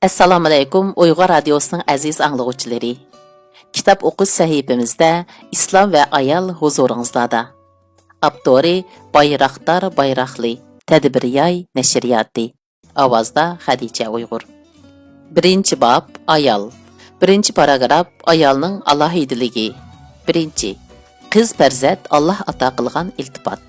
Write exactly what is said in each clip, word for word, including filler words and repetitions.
ئەسسالامۇئەلەيكۇم، ئۇيغۇر رادىيوسىنىڭ ئەزىز ئاڭلىغۇچىلىرى. كىتاب ئوقۇش سەھىپىمىزدە ئىسلام ۋە ئايال ھۇزۇرىڭىزلاردا. ئاپتورى بايراقدار بايراقلى، تەدبىرىياي نەشرىياتى. ئاۋازدا خەدىچە ئۇيغۇر. بىرىنچى باب، ئايال. بىرىنچى پاراگراف، ئايالنىڭ ئالاھىدىلىكى. بىرىنچى، قىز پەرزەنت ئاللاھ ئاتا قىلغان ئىلتىپات.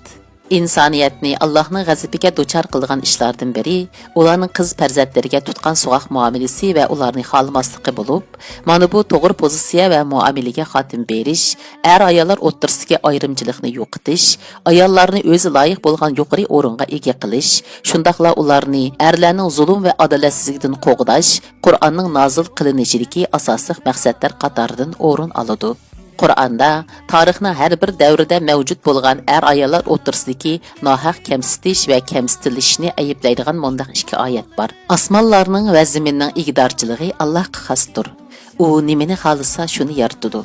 ئىنسانىيەتنى ئاللاھنىڭ غەزىپىگە دۇچار قىلىدىغان ئىشلاردىن بىرى، ئۇلارنىڭ قىز پەرزەنتلىرىگە تۇتقان سوغۇق مۇئامىلىسى ۋە ئۇلارنى خالىماسلىقى بولۇپ، مانا بۇ توغرا پوزىتسىيە ۋە مۇئامىلىگە خاتىمە بېرىش، ئەر-ئاياللار ئوتتۇرىسىدىكى ئايرىمچىلىقنى يوقىتىش، ئاياللارنى ئۆزى لايىق بولغان يۇقىرى ئورۇنغا ئىگە قىلىش، شۇنداقلا ئۇلارنى ئەرلەرنىڭ زۇلۇم ۋە ئادالەتسىزلىكىدىن قوغداش قۇرئاننىڭ نازىل قىلىنىشىدىكى ئاساسلىق مەقسەتلەر قاتارىدىن ئورۇن ئالىدۇ. قۇرئاندا تارىخنىڭ ھەر بىر دەۋرىدە مەۋجۇت بولغان ئەر-ئاياللار ئوتتۇرىسىدىكى ناھەق كەمسىتىش ۋە كەمسىتىلىشنى ئەيىبلەيدىغان مۇنداق ئىككى ئايەت بار. ئاسمانلارنىڭ ۋە زېمىننىڭ ئىگىدارچىلىقى ئاللاھقا خاستۇر. ئۇ نېمىنى خالىسا، شۇنى يارىتىدۇ.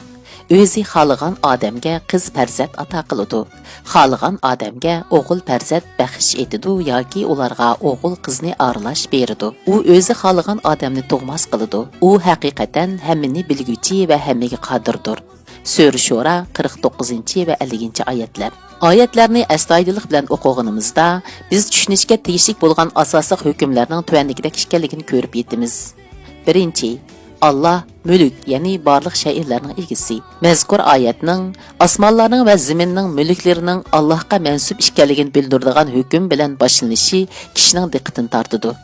ئۆزى خالىغان ئادەمگە قىز پەرزەنت ئاتا قىلىدۇ. خالىغان ئادەمگە ئوغۇل پەرزەنت بەخش ئېتىدۇ ياكى ئۇلارغا ئوغۇل قىزنى ئارىلاش بېرىدۇ. ئۇ ئۆزى خالىغان ئادەمنى تۇغماس قىلىدۇ. ئۇ ھەقىقەتەن ھەممىنى بىلگۈچى ۋە ھەممىگە قادىردۇر. سۈرە شۇرا، قىرىق توققۇزىنچى ۋە ئەللىكىنچى ئايەتلەر. ئايەتلەرنى ئەستايىدىللىق بىلەن ئوقۇغىنىمىزدا، بىز چۈشىنىشكە تېگىشلىك بولغان ئاساسلىق ھۆكۈملەرنىڭ تۆۋەندىكىدەك ئىكەنلىكىنى كۆرۈپ يېتىمىز. بىرىنچى، ئاللاھ مۈلۈك، يەنى بارلىق شەيئىلەرنىڭ ئىگىسى. مەزكۇر ئايەتنىڭ ئاسمانلارنىڭ ۋە زېمىننىڭ مۈلۈكلىرىنىڭ ئاللاھقا مەنسۇپ ئىكەنلىكىنى بىلدۈرىدىغان ھۆكۈم بىلەن باشلىنىشى كىشىنىڭ دىققىتىنى تارتىدۇ.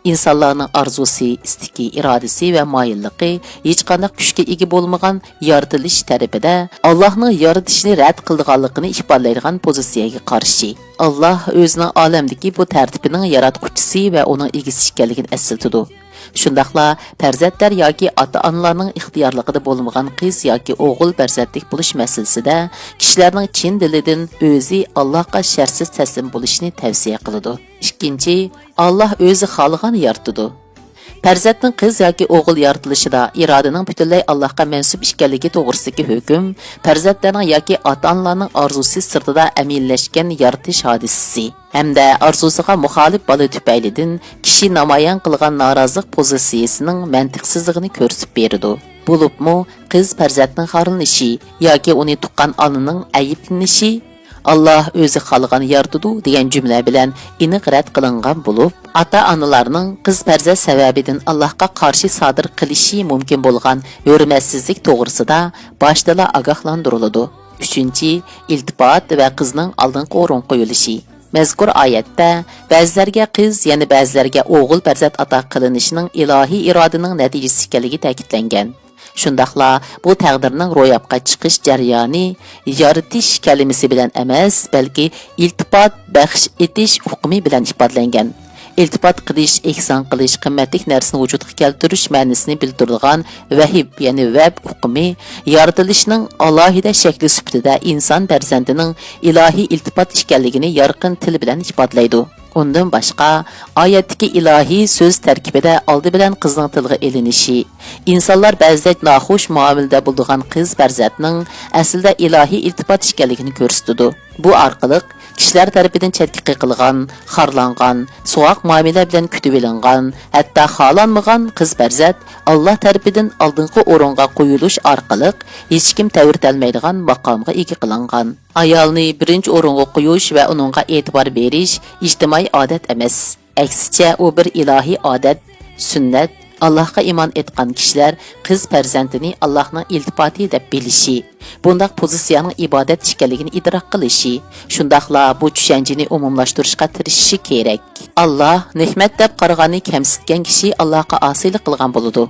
ئىنسانلارنىڭ ئارزۇسى، ئىستىكى، ئىرادىسى ۋە مايىللىقى ھېچقانداق كۈچكە ئىگە بولمىغان يارىتىلىش تەرىپىدە ئاللاھنىڭ يارىتىشنى رەت قىلىدىغانلىقىنى ئىپادىلەيدىغان پوزىتسىيەگە قارشى. ئاللاھ ئۆزىنىڭ ئالەمدىكى بۇ تەرتىپىنىڭ ياراتقۇچىسى ۋە ئۇنىڭ ئىگىسى ئىكەنلىكىنى ئەسلىتىدۇ. شۇنداقلا پەرزەنتلەر ياكى ئاتا-ئانىلارنىڭ ئىختىيارلىقىدا بولمىغان قىز ياكى ئوغۇل پەرزەنتلىك بولۇش مەسىلىسىدە كىشىلەرنىڭ چىن دىلىدىن ئۆزى ئاللاھقا شەرتسىز تەسلىم بولۇشىنى تەۋسىيە قىلىدۇ. ئىككىنچى، ئاللاھ ئۆزى خالىغان يارىتىدۇ. پەرزەنتنىڭ قىز ياكى ئوغۇل يارىتىلىشىدا ئىرادىنىڭ پۈتۈنلەي ئاللاھقا مەنسۇپ ئىكەنلىكى توغرىسىدىكى ھۆكۈم پەرزەنتلەرنىڭ ياكى ئاتا-ئانىلارنىڭ ئارزۇسى سىرتىدا ئەمەلىيلەشكەن يارىتىش ھادىسىسى ھەمدە ئارزۇسىغا مۇخالىپ بالا تۈپەيلىدىن كىشى نامايان قىلغان نارازىلىق پوزىتسىيىسىنىڭ مەنتىقسىزلىقىنى كۆرسىتىپ بېرىدۇ. بولۇپمۇ قىز پەرزەنتنىڭ خارلىنىشى ياكى ئۇنى تۇغقان ئانىنىڭ ئەيىبلىنىشى، ئاللاھ ئۆزى خالىغان يارىتىدۇ دېگەن جۈملە بىلەن ئېنىق رەت قىلىنغان بولۇپ، ئاتا-ئانىلارنىڭ قىز پەرزەنت سەۋەبىدىن ئاللاھقا قارشى سادىر قىلىشى مۇمكىن بولغان ھۆرمەتسىزلىك توغرىسىدا باشتىلا ئاگاھلاندۇرۇلىدۇ. ئۈچىنچى، ئىلتىپات ۋە قىزنىڭ ئالدىنقى ئورۇنغا قويۇلۇشى. مەزكۇر ئايەتتە بەزىلەرگە قىز، يەنە بەزىلەرگە ئوغۇل پەرزەنت ئاتا قىلىنىشىنىڭ ئىلاھىي ئىرادىنىڭ نەتىجىسى ئىكەنلىكى تەكىتلەنگەن. شۇنداقلا بۇ تەقدىرنىڭ روياپقا چىقىش جەريانى يارىتىش كەلىمىسى بىلەن ئەمەس، بەلكى ئىلتىپات، بەخش ئېتىش ئۇقۇمى بىلەن ئىپادىلەنگەن. ئىلتىپات قىلىش، ئېھسان قىلىش، قىممەتلىك نەرسىنى ۋۇجۇدقا كەلتۈرۈش مەنىسىنى بىلدۈرىدىغان ۋەھىب، يەنى ۋەب ئۇقۇمى يارىتىلىشنىڭ ئالاھىدە شەكلى سۈپىتىدە ئىنسان پەرزەنتىنىڭ ئىلاھىي ئىلتىپات ئىكەنلىكىنى يارقىن تىل بىلەن ئىپادىلەيدۇ. ئۇندىن باشقا، ئايەتتىكى ئىلاھىي سۆز تەركىبىدە ئالدى بىلەن قىزنىڭ تىلغا ئېلىنىشى، ئىنسانلار بەزىدە ناخۇش مۇئامىلىدە بولىدىغان قىز پەرزەنتنىڭ ئەسلىدە ئىلاھىي ئىلتىپات ئىكەنلىكىنى كۆرسىتىدۇ. بۇ ئارقىلىق كىشىلەر تەرىپىدىن چەتكە قېقىلغان، خارلانغان، سوغۇق مۇئامىلە بىلەن كۈتۈۋېلىنغان، ھەتتا خالانمىغان قىز پەرزەنت ئاللاھ تەرىپىدىن ئالدىنقى ئورۇنغا قويۇلۇش ئارقىلىق ھېچكىم تەۋرىتەلمەيدىغان ماقامغا ئىگە قىلىنغان. ئايالنى بىرىنچى ئورۇنغا قويۇش ۋە ئۇنىڭغا ئېتىبار بېرىش ئىجتىمائىي ئادەت ئەمەس. ئەكسىچە، ئۇ بىر ئىلاھىي ئادەت، سۈننەت. ئاللاھقا ئىمان ئېيتقان كىشىلەر قىز پەرزەنتىنى ئاللاھنىڭ ئىلتىپاتى دەپ بىلىشى، بۇنداق پوزىتسىيەنىڭ ئىبادەت ئىكەنلىكىنى ئىدراك قىلىشى، شۇنداقلا بۇ چۈشەنچىنى ئومۇملاشتۇرۇشقا تىرىشىشى كېرەك. ئاللاھ نېمەت دەپ قارىغاننى كەمسىتكەن كىشى ئاللاھقا ئاسىيلىق قىلغان بولىدۇ.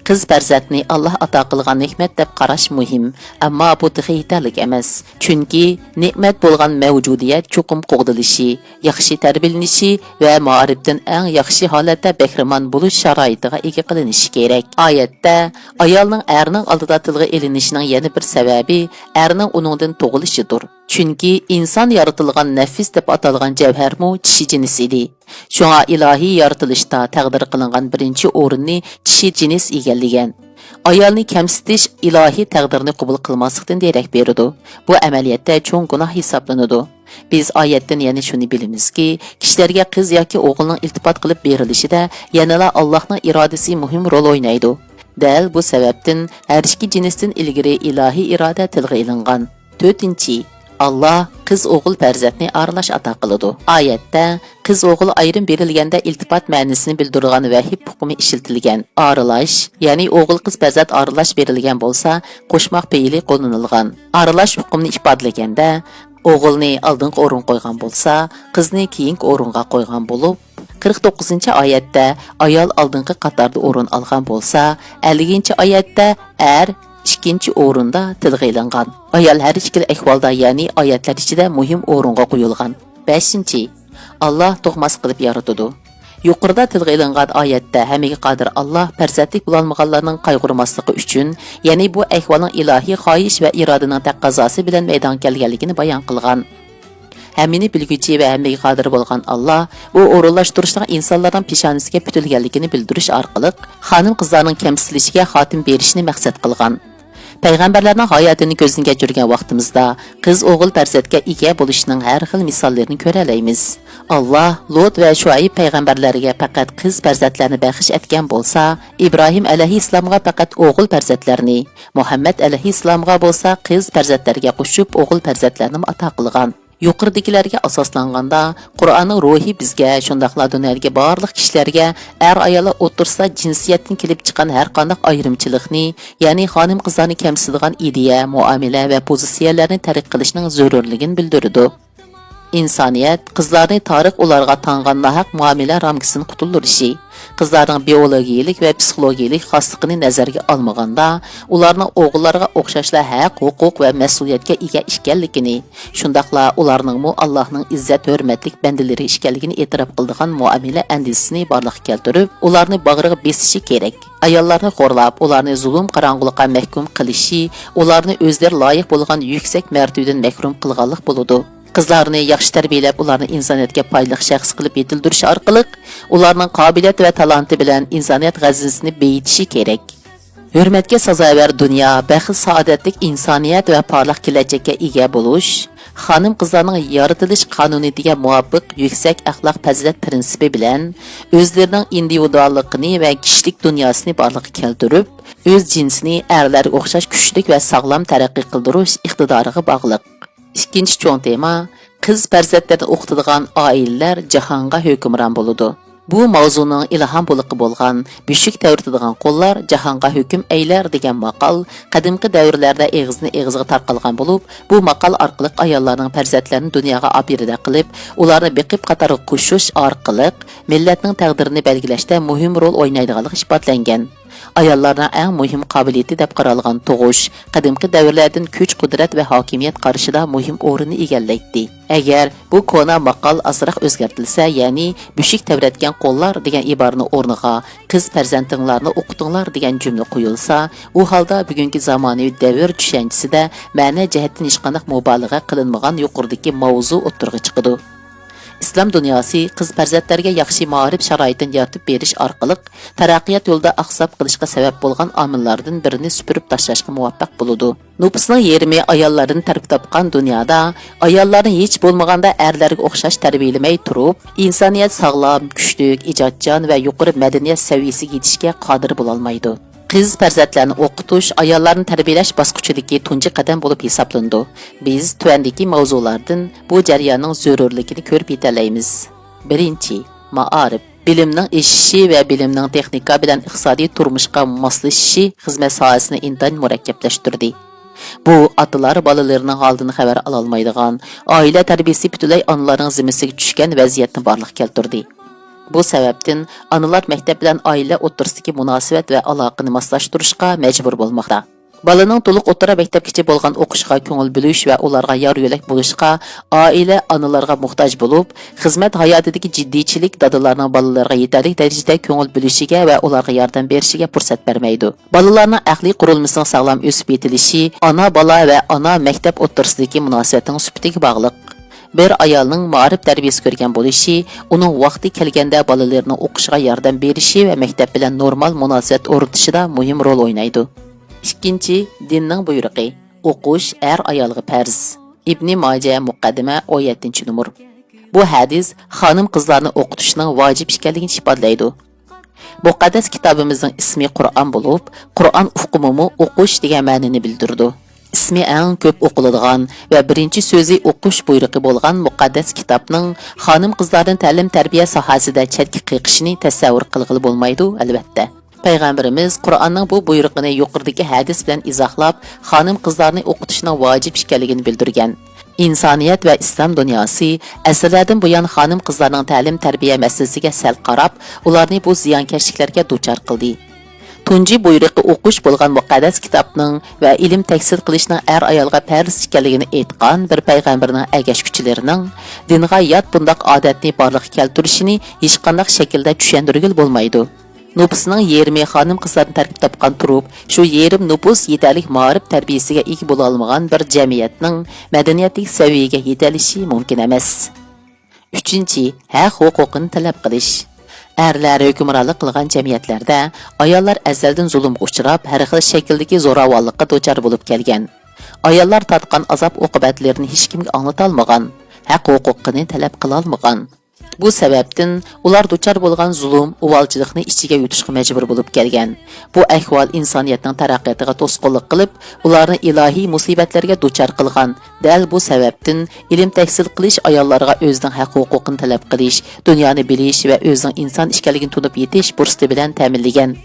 قىز پەرزەنتنى ئاللاھ ئاتا قىلغان نېمەت دەپ قاراش مۇھىم، ئەمما بۇ تېخى يېتەرلىك ئەمەس. چۈنكى نېمەت بولغان مەۋجۇدىيەت چوقۇم قوغدىلىشى، ياخشى تەربىيەلىنىشى ۋە مائارىپتىن ئەڭ ياخشى ھالەتتە بەھرىمەن بولۇش شارائىتىغا ئىگە قىلىنىشى كېرەك. ئايەتتە ئايالنىڭ ئەرنىڭ ئالدىدا تىلغا ئېلىنىشىنىڭ يەنە بىر سەۋەبى ئەرنىڭ ئۇنىڭدىن تۇغۇلۇشىدۇر. چۈنكى ئىنسان يارىتىلغان نەپىس دەپ ئاتالغان جەۋھەرمۇ چىشى جىنس ئىدى. شۇڭا ئىلاھىي يارىتىلىشتا تەقدىر قىلىنغان بىرىنچى ئورۇننى چىشى جىنس ئىگىلىگەن. ئايالنى كەمسىتىش ئىلاھىي تەقدىرنى قوبۇل قىلماسلىقتىن دېرەك بېرىدۇ. بۇ ئەمەلىيەتتە چوڭ گۇناھ ھېسابلىنىدۇ. بىز ئايەتتىن يەنە شۇنى بىلىمىزكى، كىشىلەرگە قىز ياكى ئوغۇلنىڭ ئىلتىپات قىلىپ بېرىلىشىدە يەنىلا ئاللاھنىڭ ئىرادىسى مۇھىم رول ئوينايدۇ. دەل بۇ سەۋەبتىن ھەر ئىككى جىنستىن ئىلگىرى ئىلاھىي ئىرادە تىلغا ئېلىنغان. تۆتىنچى، ئاللاھ قىز-ئوغۇل پەرزەنتنى ئارىلاش ئاتا قىلىدۇ. ئايەتتە قىز-ئوغۇل ئايرىم بېرىلگەندە ئىلتىپات مەنىسىنى بىلدۈرىدىغان ۋەھىب ئۇقۇمى ئىشلىتىلگەن. ئارىلاش، يەنى ئوغۇل-قىز پەرزەنت ئارىلاش بېرىلگەن بولسا، قوشماق پېئىلى قوللىنىلغان. ئارىلاش ئۇقۇمنى ئىپادىلىگەندە، ئوغۇلنى ئالدىنقى ئورۇنغا قويغان بولسا، قىزنى كېيىنكى ئورۇنغا قويغان بولۇپ، قىرىق توققۇزىنچى ئايەتتە ئايال ئالدىنقى قاتاردا ئورۇن ئالغان بولسا، ئەللىكىنچى ئايەتتە ئەر ئىككىنچى ئورۇندا تىلغا ئېلىنغان. ئايال ھەر ئىككىلا ئەھۋالدا، يەنى ئايەتلەر ئىچىدە مۇھىم ئورۇنغا قويۇلغان. بەشىنچى، ئاللاھ تۇغماس قىلىپ يارىتىدۇ. يۇقىرىدا تىلغا ئېلىنغان ئايەتتە ھەممىگە قادىر ئاللاھ پەرزەنتلىك بولالمىغانلارنىڭ قايغۇرماسلىقى ئۈچۈن، يەنى بۇ ئەھۋالنىڭ ئىلاھىي خاھىش ۋە ئىرادىنىڭ تەقەززاسى بىلەن مەيدانغا كەلگەنلىكىنى بايان قىلغان. ھەممىنى بىلگۈچى ۋە ھەممىگە قادىر بولغان ئاللاھ بۇ ئورۇنلاشتۇرۇشنىڭ ئىنسانلارنىڭ پېشانىسىگە پۈتۈلگەنلىكىنى بىلدۈرۈش ئارقىلىق، خانىم-قىزلارنىڭ كەمسىتىلىشىگە خاتىمە بېرىشنى مەقسەت قىلغان. پەيغەمبەرلەرنىڭ ھاياتىنى كۆزدىن كەچۈرگەن ۋاقتىمىزدا، قىز-ئوغۇل پەرزەنتكە ئىگە بولۇشنىڭ ھەر خىل مىساللىرىنى كۆرەلەيمىز. ئاللاھ لۇت ۋە شۇئەيب پەيغەمبەرلەرگە پەقەت قىز پەرزەنتلەرنى بەخش ئەتكەن بولسا، ئىبراھىم ئەلەيھىسسالامغا پەقەت ئوغۇل پەرزەنتلەرنى، مۇھەممەد ئەلەيھىسسالامغا بولسا قىز پەرزەنتلەرگە قوشۇپ ئوغۇل پەرزەنتلەرنىمۇ ئاتا قىلغان. يۇقىرىدىكىلەرگە ئاساسلانغاندا، قۇرئاننىڭ روھى بىزگە، شۇنداقلا دۇنيادىكى بارلىق كىشىلەرگە ئەر-ئاياللار ئوتتۇرىسىدا جىنسىيەتتىن كېلىپ چىققان ھەر قانداق ئايرىمچىلىقنى، يەنى خانىم-قىزلارنى كەمسىتىدىغان ئىدىيە، مۇئامىلە ۋە پوزىتسىيەلەرنى تەرك قىلىشنىڭ زۆرۈرلۈكىنى بىلدۈرىدۇ. ئىنسانىيەت قىزلارنى تارىخ ئۇلارغا تاڭغان ناھەق مۇئامىلە رامكىسىدىن قۇتۇلدۇرۇشى، قىزلارنىڭ بىئولوگىيىلىك ۋە پسىخولوگىيىلىك خاسلىقىنى نەزەرگە ئالمىغاندا، ئۇلارنىڭ ئوغۇللارغا ئوخشاشلا ھەق، ھوقۇق ۋە مەسئۇلىيەتكە ئىگە ئىكەنلىكىنى، شۇنداقلا ئۇلارنىڭمۇ ئاللاھنىڭ ئىززەت-ھۆرمەتلىك بەندىلىرى ئىكەنلىكىنى ئېتىراپ قىلىدىغان مۇئامىلە ئەندىزىسىنى بارلىققا كەلتۈرۈپ، ئۇلارنى باغرىغا بېسىشى كېرەك. ئاياللارنى خورلاپ، ئۇلارنى زۇلۇم قاراڭغۇلۇققا مەھكۇم قىلىشى، ئۇلارنى ئۆزلىرى لايىق بولغان يۈكسەك مەرتىۋىدىن مەھرۇم قىلغانلىق بولىدۇ. قىزلارنى ياخشى تەربىيەلەپ، ئۇلارنى ئىنسانىيەتكە پايدىلىق شەخس قىلىپ يېتىلدۈرۈش ئارقىلىق، ئۇلارنىڭ قابىلىيەت ۋە تالانتى بىلەن ئىنسانىيەت غەزىنىسىنى بېيىتىشى كېرەك. ھۆرمەتكە سازاۋەر دۇنيا، بەخت-سائادەتلىك ئىنسانىيەت ۋە پارلاق كېلەچەككە ئىگە بولۇش، خانىم-قىزلارنىڭ يارىتىلىش قانۇنىيىتىگە مۇۋاپىق يۈكسەك ئەخلاق-پەزىلەت پىرىنسىپى بىلەن ئۆزلىرىنىڭ ئىندىۋىدۇئاللىقىنى ۋە كىشىلىك دۇنياسىنى بارلىققا كەلتۈرۈپ، ئۆز جىنسىنى ئەرلەرگە ئوخشاش كۈچلۈك ۋە ساغلام تەرەققىي قىلدۇرۇش ئىقتىدارىغا باغلىق. ئىككىنچى چوڭ تېما، قىز پەرزەنتلەرنى ئوقۇتىدىغان ئائىلىلەر جاھانغا ھۆكۈمران بولىدۇ. بۇ ماۋزۇنىڭ ئىلھام بۇلىقى بولغان بۆشۈك تەۋرىتىدىغان قوللار جاھانغا ھۆكۈم ئەيلەر دېگەن ماقال قەدىمكى دەۋرلەردە ئېغىزدىن ئېغىزغا تارقالغان بولۇپ، بۇ ماقال ئارقىلىق ئاياللارنىڭ پەرزەنتلەرنى دۇنياغا ئابىدە قىلىپ، ئۇلارنى بېقىپ قاتارغا قوشۇش ئارقىلىق مىللەتنىڭ تەقدىرىنى بەلگىلەشتە مۇھىم رول ئوينايدىغانلىقى ئىپادىلەنگەن. ئاياللارنىڭ ئەڭ مۇھىم قابىلىيىتى دەپ قارالغان تۇغۇش قەدىمكى دەۋرلەردىن كۈچ-قۇدرەت ۋە ھاكىمىيەت قارىشىدا مۇھىم ئورۇننى ئىگىلەيتتى. ئەگەر بۇ كونا ماقال ئازراق ئۆزگەرتىلسە، يەنى بۆشۈك تەۋرەتكەن قوللار دېگەن ئىبارىنىڭ ئورنىغا قىز پەرزەنتىڭلارنى ئوقۇتۇڭلار دېگەن جۈملە قويۇلسا، ئۇ ھالدا بۈگۈنكى زامانىۋى دەۋر چۈشەنچىسىدە مەنە جەھەتتىن ھېچقانداق مۇبالىغە قىلىنمىغان يۇقىرىدىكى ماۋزۇ ئوتتۇرىغا چىقىدۇ. ئىسلام دۇنياسى قىز پەرزەنتلەرگە ياخشى مائارىپ شارائىتىنى يارىتىپ بېرىش ئارقىلىق تەرەققىيات يولىدا ئاقساپ قېلىشقا سەۋەب بولغان ئامىللاردىن بىرىنى سۈپۈرۈپ تاشلاشقا مۇۋەپپەق بولىدۇ. نوپۇسنىڭ يېرىمى ئاياللاردىن تەركىب تاپقان دۇنيادا، ئاياللارنى ھېچ بولمىغاندا ئەرلەرگە ئوخشاش تەربىيەلىمەي تۇرۇپ، ئىنسانىيەت ساغلام، كۈچلۈك، ئىجادچان ۋە يۇقىرى مەدەنىيەت سەۋىيەسىگە يېتىشكە قادىر بولالمايدۇ. قىز پەرزەنتلەرنى ئوقۇتۇش ئاياللارنى تەربىيەلەش باسقۇچىدىكى تۇنجى قەدەم بولۇپ ھېسابلىنىدۇ. بىز تۆۋەندىكى ماۋزۇلاردىن بۇ جەرياننىڭ زۆرۈرلۈكىنى كۆرۈپ يېتەلەيمىز. بىرىنچى، مائارىپ. بىلىمنىڭ ئېشىشى ۋە بىلىمنىڭ تېخنىكا بىلەن ئىقتىسادىي تۇرمۇشقا ماسلىشىشى خىزمەت ساھەسىنى ئىنتايىن مۇرەككەپلەشتۈردى. بۇ ئاتىلار بالىلىرىنىڭ ھالىدىن خەۋەر ئالالمايدىغان، ئائىلە تەربىيەسى پۈتۈنلەي ئانىلارنىڭ زىممىسىگە چۈشكەن ۋەزىيەتنى بارلىققا كەلتۈردى. بۇ سەۋەبتىن ئانىلار مەكتەپ بىلەن ئائىلە ئوتتۇرىسىدىكى مۇناسىۋەت ۋە ئالاقىنى ماسلاشتۇرۇشقا مەجبۇر بولماقتا. بالىنىڭ تولۇق ئوتتۇرا مەكتەپكىچە بولغان ئوقۇشىغا كۆڭۈل بۆلۈش ۋە ئۇلارغا يار-يۆلەك بولۇشقا ئائىلە ئانىلارغا موھتاج بولۇپ، خىزمەت ھاياتىدىكى جىددىيچىلىك دادىلارنىڭ بالىلىرىغا يېتەرلىك دەرىجىدە كۆڭۈل بۆلۈشىگە ۋە ئۇلارغا ياردەم بېرىشىگە پۇرسەت بەرمەيدۇ. بالىلارنىڭ ئەقلىي قۇرۇلمىسىنىڭ ساغلام ئۆسۈپ يېتىلىشى ئانا-بالا ۋە ئانا-مەكتەپ ئوتتۇرىسىدىكى مۇناسىۋەتنىڭ سۈپىتىگە باغلىق. بىر ئايالنىڭ مائارىپ تەربىيەسى كۆرگەن بولۇشى ئۇنىڭ ۋاقتى كەلگەندە بالىلىرىنىڭ ئوقۇشىغا ياردەم بېرىشى ۋە مەكتەپ بىلەن نورمال مۇناسىۋەت ئورنىتىشىدا مۇھىم رول ئوينايدۇ. ئىككىنچى، دىننىڭ بۇيرۇقى. ئوقۇش ئەر-ئايالغا پەرز. ئىبنى ماجە، مۇقەددىمە، ئون يەتتىنچى نومۇر. بۇ ھەدىس خانىم-قىزلارنى ئوقۇتۇشنىڭ ۋاجىپ ئىكەنلىكىنى ئىپادىلەيدۇ. مۇقەددەس كىتابىمىزنىڭ ئىسمى قۇرئان بولۇپ، قۇرئان ئۇقۇمىمۇ ئوقۇش دېگەن مەنىنى بىلدۈرىدۇ. ئىسمى ئەڭ كۆپ ئوقۇلىدىغان ۋە بىرىنچى سۆزى ئوقۇش بۇيرۇقى بولغان مۇقەددەس كىتابنىڭ خانىم-قىزلاردىن تەلىم-تەربىيە ساھەسىدە چەتكە قېقىشىنى تەسەۋۋۇر قىلغىلى بولمايدۇ، ئەلۋەتتە. پەيغەمبىرىمىز قۇرئاننىڭ بۇ بۇيرۇقىنى يۇقىرىدىكى ھەدىس بىلەن ئىزاھلاپ، خانىم-قىزلارنى ئوقۇتۇشنىڭ ۋاجىپ ئىكەنلىكىنى بىلدۈرگەن. ئىنسانىيەت ۋە ئىسلام دۇنياسى ئەسىرلەردىن بۇيان خانىم-قىزلارنىڭ تەلىم-تەربىيە مەسىلىسىگە سەل قاراپ، ئۇلارنى بۇ زىيانكەشلىكلەرگە دۇچار قىلدى. تۇنجى بۇيرۇقى ئوقۇش بولغان مۇقەددەس كىتابنىڭ ۋە ئىلىم تەھسىل قىلىشنىڭ ئەر-ئايالغا پەرز ئىكەنلىكىنى ئېيتقان بىر پەيغەمبەرنىڭ ئەگەشكۈچىلىرىنىڭ دىنغا يات بۇنداق ئادەتنى بارلىققا كەلتۈرۈشىنى ھېچقانداق شەكىلدە چۈشەندۈرگىلى بولمايدۇ. نوپۇسنىڭ يېرىمى خانىم-قىزلاردىن تەركىب تاپقان تۇرۇپ، شۇ يېرىم نوپۇس يېتەرلىك مائارىپ تەربىيەسىگە ئىگە بولالمىغان بىر جەمئىيەتنىڭ مەدەنىيەتلىك سەۋىيەگە يېتەلىشى مۇمكىن ئەمەس. ئۈچىنچى، ھەق-ھوقۇقىنى تەلەپ قىلىش. ئەرلەر ھۆكۈمرانلىق قىلغان جەمئىيەتلەردە ئاياللار ئەزەلدىن زۇلۇمغا ئۇچراپ، ھەر خىل شەكىلدىكى زوراۋانلىققا دۇچار بولۇپ كەلگەن. ئاياللار تارتقان ئازاب-ئوقۇبەتلىرىنى ھېچكىمگە ئاڭلىتالمىغان، ھەق-ھوقۇقىنى تەلەپ قىلالمىغان. بۇ سەۋەبتىن ئۇلار دۇچار بولغان زۇلۇم، ئۇۋالچىلىقنى ئىچىگە يۇتۇشقا مەجبۇر بولۇپ كەلگەن. بۇ ئەھۋال ئىنسانىيەتنىڭ تەرەققىياتىغا توسقۇنلۇق قىلىپ، ئۇلارنى ئىلاھىي مۇسىبەتلەرگە دۇچار قىلغان. دەل بۇ سەۋەبتىن ئىلىم تەھسىل قىلىش ئاياللارغا ئۆزىنىڭ ھەق-ھوقۇقىنى تەلەپ قىلىش، دۇنيانى بىلىش ۋە ئۆزىنىڭ ئىنسان ئىكەنلىكىنى تونۇپ يېتىش پۇرسىتى بىلەن تەمىنلىگەن.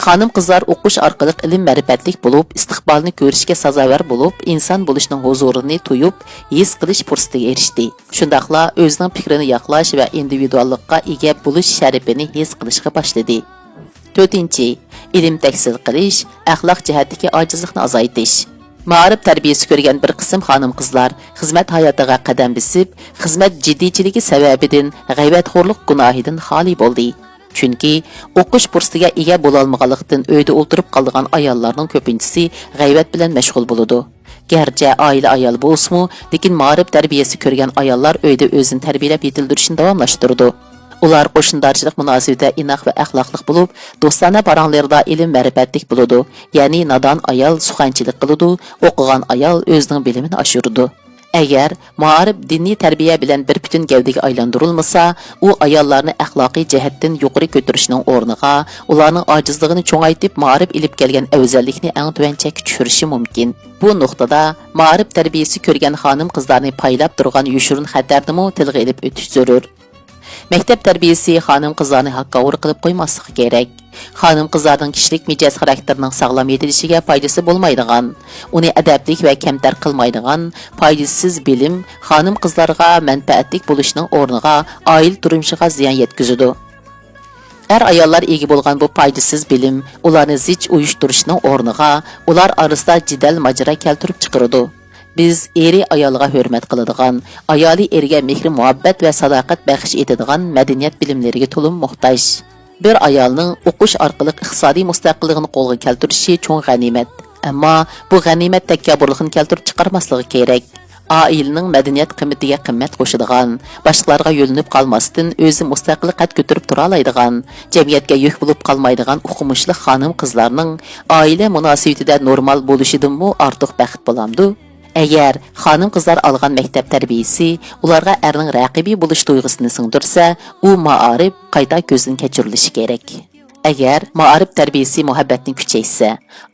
خانىم-قىزلار ئوقۇش ئارقىلىق ئىلىم-مەرىپەتلىك بولۇپ، ئىستىقبالنى كۆرۈشكە سازاۋەر بولۇپ، ئىنسان بولۇشنىڭ ھۇزۇرىنى تۇيۇپ، ھېس قىلىش پۇرسىتىگە ئېرىشتى. شۇنداقلا ئۆزىنىڭ پىكرىنى ياقلاش ۋە ئىندىۋىدۇئاللىققا ئىگە بولۇش شەرىپىنى ھېس قىلىشقا باشلىدى. تۆتىنچى، ئىلىم تەھسىل قىلىش، ئەخلاق جەھەتتىكى ئاجىزلىقنى ئازايتىش. مائارىپ تەربىيەسى كۆرگەن بىر قىسىم خانىم-قىزلار خىزمەت ھاياتىغا قەدەم بېسىپ، خىزمەت جىددىيچىلىكى سەۋەبىدىن غەيۋەتخورلۇق گۇناھىدىن خالىي بولدى. چۈنكى ئوقۇش پۇرسىتىگە ئىگە بولالمىغانلىقتىن ئۆيدە ئولتۇرۇپ قالىدىغان ئاياللارنىڭ كۆپىنچىسى غەيۋەت بىلەن مەشغۇل بولىدۇ. گەرچە ئائىلە ئايال بولسىمۇ، لېكىن مائارىپ تەربىيەسى كۆرگەن ئاياللار ئۆيدە ئۆزىنى تەربىيەلەپ يېتىلدۈرۈشنى داۋاملاشتۇرىدۇ. ئۇلار قوشنىدارچىلىق مۇناسىۋىتىدە ئىناق ۋە ئەخلاقلىق بولۇپ، دوستانە پاراڭلىرىدا ئىلىم-مەرىپەتلىك بولىدۇ. يەنى نادان ئايال سۇخەنچىلىك قىلىدۇ، ئوقۇغان ئايال ئۆزىنىڭ بىلىمىنى ئاشۇرىدۇ. ئەگەر مائارىپ دىنىي تەربىيە بىلەن بىر پۈتۈن گەۋدىگە ئايلاندۇرۇلمىسا، ئۇ ئاياللارنى ئەخلاقىي جەھەتتىن يۇقىرى كۆتۈرۈشنىڭ ئورنىغا، ئۇلارنىڭ ئاجىزلىقىنى چوڭايتىپ، مائارىپ ئېلىپ كەلگەن ئەۋزەللىكنى ئەڭ تۆۋەن چەككە چۈشۈرۈشى مۇمكىن. بۇ نۇقتىدا مائارىپ تەربىيەسى كۆرگەن خانىم-قىزلارنى پايلاپ تۇرغان يوشۇرۇن خەتەرنىمۇ تىلغا ئېلىپ ئۆتۈش زۆرۈر. مەكتەپ تەربىيەسى خانىم-قىزلارنى ھاكاۋۇر قىلىپ قويماسلىقى كېرەك. خانىم-قىزلارنىڭ كىشىلىك مىجەز-خاراكتېرىنىڭ ساغلام يېتىلىشىگە پايدىسى بولمايدىغان، ئۇنى ئەدەپلىك ۋە كەمتەر قىلمايدىغان، پايدىسىز بىلىم خانىم-قىزلارغا مەنپەئەتلىك بولۇشنىڭ ئورنىغا ئائىلە تۇرمۇشىغا زىيان يەتكۈزىدۇ. ئەر-ئاياللار ئىگە بولغان بۇ پايدىسىز بىلىم ئۇلارنى زىچ ئۇيۇشتۇرۇشنىڭ ئورنىغا ئۇلار ئارىسىدا جېدەل-ماجىرا كەلتۈرۈپ چىقىرىدۇ. بىز ئېرى ئايالىغا ھۆرمەت قىلىدىغان، ئايالى ئېرىگە مېھرى-مۇھەببەت ۋە ساداقەت بەخش ئېتىدىغان مەدەنىيەت بىلىملىرىگە تولىمۇ موھتاج. بىر ئايالنىڭ ئوقۇش ئارقىلىق ئىقتىسادىي مۇستەقىللىقىنى قولغا كەلتۈرۈشى چوڭ غەنىيمەت. ئەمما بۇ غەنىيمەت تەكەببۇرلۇقنى كەلتۈرۈپ چىقارماسلىقى كېرەك. ئائىلىنىڭ مەدەنىيەت قىممىتىگە قىممەت قوشىدىغان، باشقىلارغا يۆلىنىپ قالماستىن، ئۆزى مۇستەقىل قەد كۆتۈرۈپ تۇرالايدىغان، جەمئىيەتكە يۈك بولۇپ قالمايدىغان ئوقۇمۇشلۇق خانىم-قىزلارنىڭ ئائىلە مۇناسىۋىتىدە نورمال بولۇشىدىنمۇ ئارتۇق بەخت بولامدۇ؟ ئەگەر خانىم-قىزلار ئالغان مەكتەپ تەربىيىسى ئۇلارغا ئەرنىڭ رەقىبى بولۇش تۇيغۇسىنى سىڭدۈرسە، ئۇ مائارىپ قايتا كۆزدىن كەچۈرۈلۈشى كېرەك. ئەگەر مائارىپ تەربىيىسى مۇھەببەتنى كۈچەيتسە،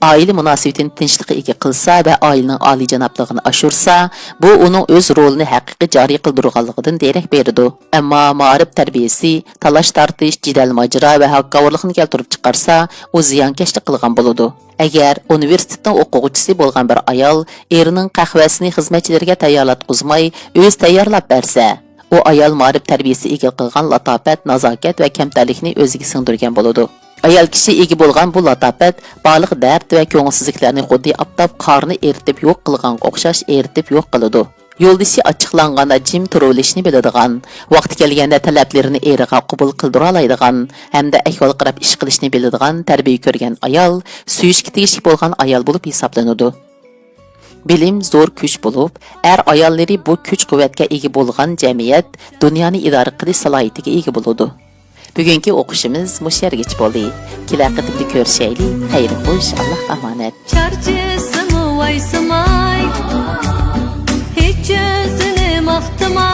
ئائىلە مۇناسىۋىتىنى تىنچلىققا ئىگە قىلسا ۋە ئائىلىنىڭ ئالىيجانابلىقىنى ئاشۇرسا، بۇ ئۇنىڭ ئۆز رولىنى ھەقىقىي جارى قىلدۇرغانلىقىدىن دېرەك بېرىدۇ. ئەمما مائارىپ تەربىيىسى تالاش-تارتىش، جېدەل-ماجىرا ۋە ھاكاۋۇرلۇقنى كەلتۈرۈپ چىقارسا، ئۇ زىيانكەشلىك قىلغان بولىدۇ. ئەگەر ئۇنىۋېرسىتېتنىڭ ئوقۇغۇچىسى بولغان بىر ئايال ئېرىنىڭ قەھۋەسىنى خىزمەتچىلىرىگە تەييارلاتقۇزماي، ئۆزى تەييارلاپ بەرسە، ئۇ ئايال مائارىپ تەربىيىسى ئىگە قىلغان لاتاپەت، نازاكەت ۋە كەمتەرلىكنى ئۆزىگە سىڭدۈرگەن بولىدۇ. ئايال كىشى ئىگە بولغان بۇ لاتاپەت بارلىق دەرد ۋە كۆڭۈلسىزلىكلەرنى خۇددى ئاپتاپ قارنى ئېرىتىپ يوق قىلغانغا ئوخشاش ئېرىتىپ يوق قىلىدۇ. يولدىشى ئاچچىقلانغاندا جىم تۇرۇۋېلىشنى بىلىدىغان، ۋاقتى كەلگەندە تەلەپلىرىنى ئېرىغا قوبۇل قىلدۇرالايدىغان ھەمدە ئەھۋال قاراپ ئىش قىلىشنى بىلىدىغان تەربىيە كۆرگەن ئايال سۆيۈشكە تېگىشلىك بولغان ئايال بولۇپ ھېسابلىنىدۇ. بىلىم زور كۈچ بولۇپ، ئەر-ئاياللىرى بۇ كۈچ-قۇۋۋەتكە ئىگە بولغان جەمئىيەت دۇنيانى ئىدارە قىلىش سالاھىيىتىگە ئىگە بولىدۇ. بۈگۈنكى ئوقۇشىمىز مۇشۇ يەرگىچە بولدى. كېلەر قېتىمدا كۆرۈشەيلى. خەير خوش، ئاللاھقا ئامانەت. چارچىسىمۇ ۋايسىماي، ھېچ ئاختىما